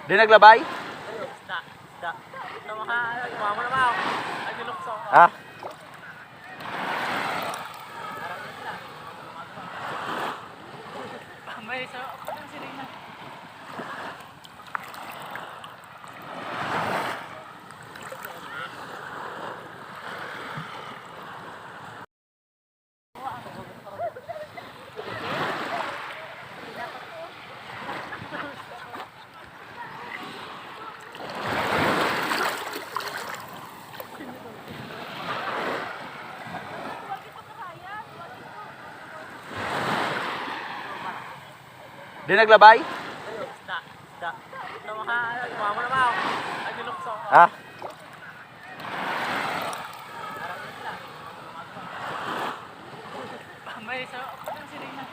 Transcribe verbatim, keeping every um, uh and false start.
Di naglabay? Isda, isda. Ito mga, ano, mama na ba? Ay, nilukso. Ha? May sa, ano yung sirena? Di naglabay? Isda, isda. Ito mga, ano, mama na ba? Ay, nilukso. Ha? May sa, ano yung sirena?